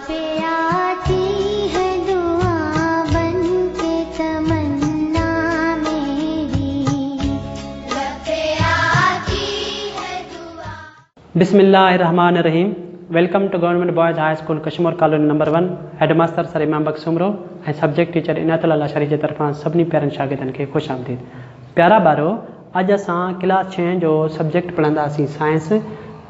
पे आती है दुआ बन के तमन्ना मेरी। लब पे आती है दुआ। बिस्मिल्लाहिर्रहमानिर्रहीम। Welcome to government boys high school Kashmore colony number 1। Headmaster sir Imam Bakhsh Soomro ऐं सब्जेक्ट टीचर इनायतुल्लाह लाशारी जे तरफ़ां सभिनी प्यारनि शागिर्दनि खे ख़ुशि आमदीद। प्यारा ॿारो, अॼु असां क्लास 6 जो सब्जेक्ट पढ़ंदासीं साइंस,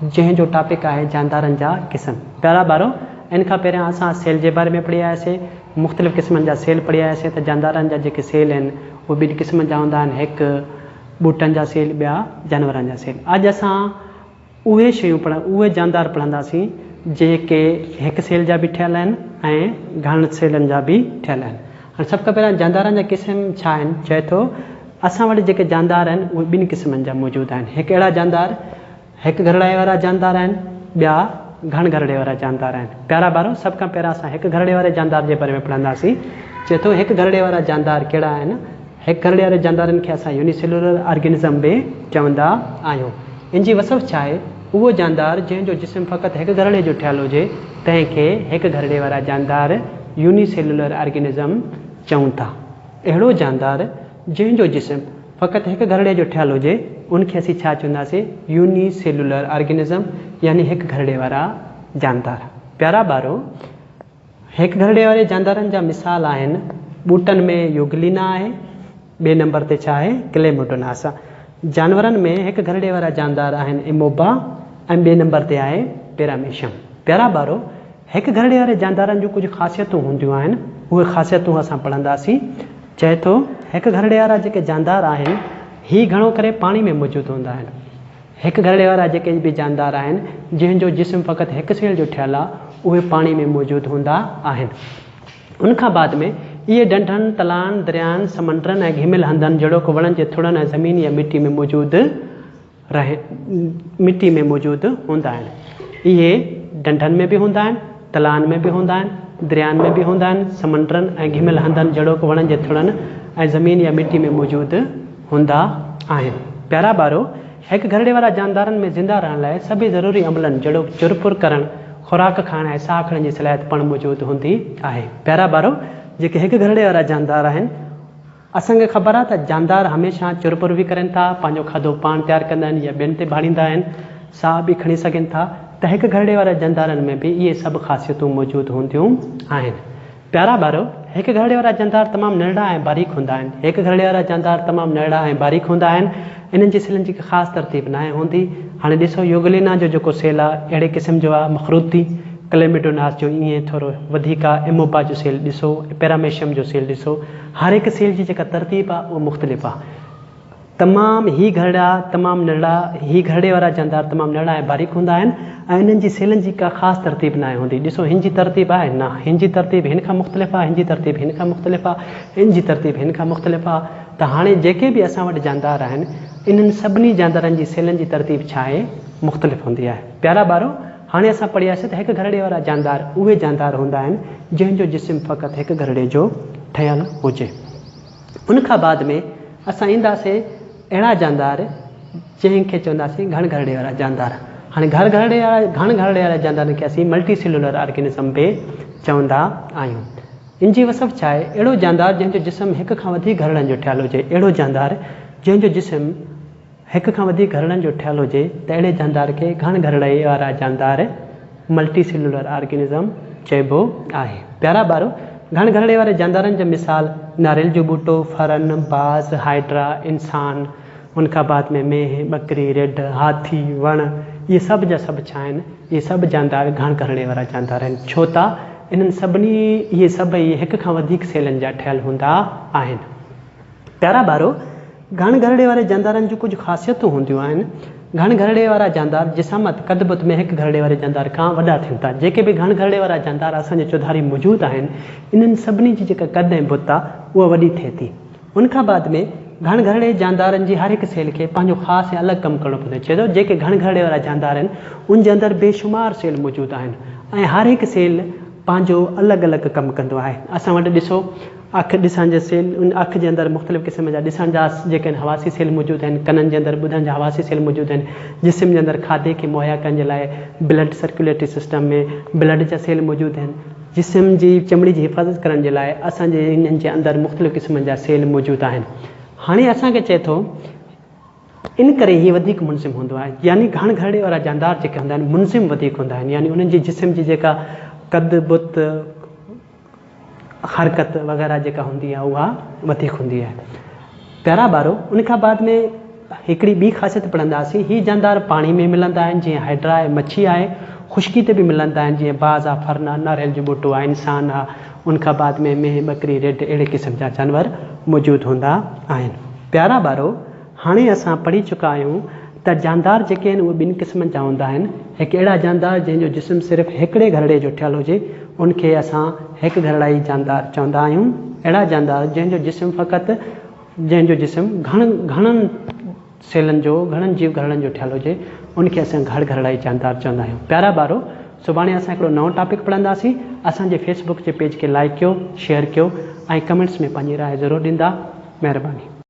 जंहिंजो टॉपिक आहे जानदारनि जा क़िस्म। प्यारा ॿारो, इन खां पहिरियां असां सेल जे बारे में पढ़ी आयासीं, मुख़्तलिफ़ क़िस्मनि जा सेल पढ़ी आयासीं। त जानदारनि जा जेके सेल आहिनि उहे ॿिनि क़िस्मनि जा हूंदा आहिनि, हिकु ॿूटनि जा सेल, ॿिया जानवरनि जा सेल। अॼु असां उहे शयूं पढ़, उहे जानदार पढ़ंदासीं जेके हिकु सेल जा बि ठहियल आहिनि ऐं घणनि सेलनि जा बि ठहियल आहिनि। हाणे सभ खां पहिरियां जानदारनि जा क़िस्म छा आहिनि? चए थो असां वटि जेके जानदार आहिनि उहे ॿिनि क़िस्मनि जा मौजूदु आहिनि। हिकु अहिड़ा जानदार हिकु घरड़ाए वारा जानदार आहिनि, ॿिया घण घरड़े वारा जानदार आहिनि। प्यारा ॿारो, सभ खां पहिरियां असां हिकु घरड़े वारे जानदार जे बारे में पढ़ंदासीं। चए थो हिकु घरड़े वारा जानदार कहिड़ा आहिनि? हिकु घरड़े वारे जानदारनि खे असां यूनिसेलुलर ऑर्गेनिज़म बि चवंदा आहियूं। इन जी वसफ़ छा आहे? उहो जानदार जंहिंजो जिस्म फ़क़ति हिकु घरड़े जो ठहियल हुजे तंहिंखे हिकु घरड़े वारा जानदार यूनिसेलुलर ऑर्गेनिज़म चऊं था। अहिड़ो जानदार जंहिंजो जिस्म फ़क़ति हिकु घरड़े जो ठहियल हुजे उनखे असीं छा चवंदासीं? यूनिसेलुलर ऑर्गेनिज़म, यानी हिकु घरड़े वारा जानदार। प्यारा ॿारो, हिकु घरड़े वारे जानदारनि जा मिसाल आहिनि ॿूटनि में युगलिना आहे, ॿिए नंबर ते छा आहे? क्लेमोडोनास। जानवरनि में हिकु घरड़े वारा जानदार आहिनि इमोबा ऐं ॿिए नंबर ते आहे पैरामीशियम। प्यारा ॿारो, हिकु घरड़े वारे जानदारनि जूं कुझु ख़ासियतूं हूंदियूं आहिनि, उहे ख़ासियतूं असां पढ़ंदासीं। चए थो हिकु घरड़े वारा जेके जानदार आहिनि ही घणो करे पाणी में मौजूदु हूंदा आहिनि। हिकु घरड़े वारा जेके बि जानदार आहिनि जंहिंजो जिस्म फ़क़ति हिकु सेल जो ठहियलु आहे उहे पाणी में मौजूदु हूंदा आहिनि। उन खां बाद में इहे ढंढनि, तलानि, दरियानि, समंडरनि ऐं घिमिल हंधनि जहिड़ोक वणनि जे थुड़नि ऐं ज़मीन या मिटी में मौजूदु रहे, मिटी में मौजूदु हूंदा आहिनि। इहे ढंढनि में बि हूंदा आहिनि, तलानि में बि हूंदा आहिनि, दरियानि में बि हूंदा आहिनि, समंडरनि ऐं घिमिल हंधनि जहिड़ोक वणनि जे थुड़नि ऐं ज़मीन या मिटी में मौजूदु हूंदा आहिनि। प्यारा ॿारो, हिकु घरड़े वारा जानदारनि में ज़िंदा रहण लाइ सभई ज़रूरी अमलनि जहिड़ोक चुरपुर करणु, ख़ुराक खाइण ऐं साह खणण जी सलाहियत पिणु मौजूदु हूंदी आहे। प्यारा ॿारो, जेके हिकु घरड़े वारा जानदार आहिनि, असांखे ख़बर आहे त जानदार हमेशह चुरपुर बि करनि था, पंहिंजो खाधो पाण तयारु कंदा आहिनि या ॿियनि ते भाणींदा आहिनि, साह बि खणी सघनि था। त हिकु घरड़े वारे जानदारनि में बि इहे सभु ख़ासियतूं मौजूदु हूंदियूं आहिनि। प्यारा ॿारो, हिकु घरड़े वारा जानदार तमामु नंढड़ा ऐं बारीक हूंदा आहिनि। हिकु घरड़े वारा जानदार तमामु नंढड़ा ऐं बारीक हूंदा आहिनि। इन्हनि जी सेलनि जी ख़ासि तरतीब न हूंदी। हाणे ॾिसो, योगलिना जो जेको सेल आहे अहिड़े क़िस्म जो आहे मखरूती, क्लेमिडोनास जो ईअं थोरो वधीक आहे, इमोबा जो सेल ॾिसो, पैरामेशियम जो सेल ॾिसो, हर हिकु सेल जी जेका तरतीब आहे उहा मुख़्तलिफ़ आहे। तमामु ही घरड़ा तमामु नंढड़ा, ही घरड़े वारा जानदार तमामु नंढड़ा ऐं बारीक हूंदा आहिनि ऐं इन्हनि जी सेलनि जी का ख़ासि तरतीब न हूंदी। ॾिसो, हिन जी तरतीब आहे न, हिन जी तरतीब हिन खां मुख़्तलिफ़ आहे, हिन जी तरतीब हिन खां मुख़्तलिफ़ आहे, हिन जी तरतीब हिन खां मुख़्तलिफ़ आहे। त हाणे जेके बि असां वटि जानदार आहिनि इन्हनि सभिनी जानदारनि जी सेलनि जी तरतीब छा आहे? मुख़्तलिफ़ हूंदी आहे। प्यारा ॿारो, हाणे असां पढ़ियासीं त हिकु घरड़े वारा जानदार उहे जानदार हूंदा आहिनि जंहिंजो जिस्म फ़क़ति हिकु घरड़े जो ठहियल हुजे। उन खां बाद में असां ईंदासीं अहिड़ा जानदार जंहिंखे चवंदासीं घण घरड़े वारा जानदार। हाणे घण घरड़े वारा जानदारनि खे असीं मल्टी सेलुलर ऑर्गेनिज़म बि चवंदा आहियूं। इन जी वसफ़ छा आहे? अहिड़ो जानदार जंहिंजो जिस्म हिकु खां वधीक घरड़नि जो ठहियल हुजे, अहिड़ो जानदार जंहिंजो जिस्म हिकु खां वधीक घरड़नि जो ठहियल हुजे त अहिड़े जानदार खे घण घरड़े वारा जानदार मल्टी सेलुलर ऑर्गेनिज़म चइबो आहे। प्यारा ॿारो, घण घरड़े वारे जानदारनि जो मिसाल नारियल जो ॿूटो, फरन, बाज़, हाइड्रा, इंसान, उनखां बाद में मेंह, बकरी, रिढ, हाथी, वण, इहे सभु जा सभु छा आहिनि? इहे सभु जानदार घण घरड़े वारा जानदार आहिनि। छो त इन्हनि सभिनी इहे सभई हिकु खां वधीक सेलनि जा ठहियल हूंदा आहिनि। प्यारा ॿारो, घण घरड़े वारे जानदारनि जूं कुझु ख़ासियतूं हूंदियूं आहिनि। घण घरड़े वारा जानदार जिसामत कदबुत में हिकु घरड़े वारे जानदार खां वॾा थियनि था। जेके बि घण घरड़े वारा जानदार असांजे चौधारी मौजूदु आहिनि इन्हनि सभिनी जी जेका कद ऐं बुत आहे उहा वॾी थिए थी। उन खां बाद में घण घरड़े जानदारनि जी हर हिकु सेल खे पंहिंजो ख़ासि ऐं अलॻि कमु करिणो पवंदो आहे। चए थो जेके घण घरड़े वारा जानदार आहिनि उन जे अंदरि बेशुमार सेल मौजूदु आहिनि ऐं हर हिकु सेल پنهنجو الڳ الڳ ڪم ڪندو آهي. اسان وٽ ڏسو اک ڏسڻ جي سيل ان اک جي اندر مختلف قسم جا ڏسڻ جا جيڪي آهن حواسي سيل موجود آهن، ڪنن جي اندر ٻڌڻ جا حواسي سيل موجود آهن، جسم جي اندر کاڌي کي مهيا ڪرڻ جي لاء بلڊ سرڪيوليٽري سسٽم ۾ بلڊ جا سيل موجود آهن، جسم جي چمڙي جي حفاظت ڪرڻ جي لاء اسان جي انهن جي اندر مختلف قسمن جا سيل موجود آهن. هاڻي اسان کي چئي ٿو. ان ڪري هي وڌيڪ منظم هوندو آهي يعني گهڻ گهرڙي وارا جاندار جيڪي هوندا آهن منظم وڌيڪ هوندا آهن يعني انهن جي جسم جي جيڪا قد بت حرڪت وغيره جيڪا هوندي آهي اها وڌيڪ هوندي آهي. پيارا ٻارو ان کان بعد ۾ هڪڙي ٻي خاصيت پڙهنداسين هي جاندار پاڻي ۾ ملندا آهن جيئن هائڊرا آهي مڇي آهي خشڪي تي به ملندا آهن جيئن باز آهي فرن آهي ناريل جو ٻوٽو آهي انسان آهي ان کان بعد ۾ مينهن ٻڪري رڍ اهڙي قسم جا جانور موجود هوندا آهن. پيارا ٻارو! هاڻي اسان پڙهي چڪا آهيون ته جاندار جيڪي آهن اهي ٻن قسمن جا هوندا آهن. هڪ اهڙا جاندار جنهن جو جسم صرف هڪڙي گهرڙي جو ٺهيل هجي ان کي اسان هڪ گهرڙائي جاندار چوندا آهيون. اهڙا جاندار جنهن جو جسم فقط جنهن جو جسم گهڻ گهڻن سيلن جو گهڻن جيو گهرڙن جو ٺهيل هجي ان کي اسان گهڙ گهرڙائي جاندار چوندا آهيون. پيارا ٻارو! سڀاڻي اسان هڪڙو نئون ٽاپڪ پڙهنداسين. اسان جي فيس بڪ جي پيج کي لائيڪ ڪيو، شيئر ڪيو ۽ ڪمينٽس ۾ پنهنجي راء ضرور ڏيندا. مهرباني.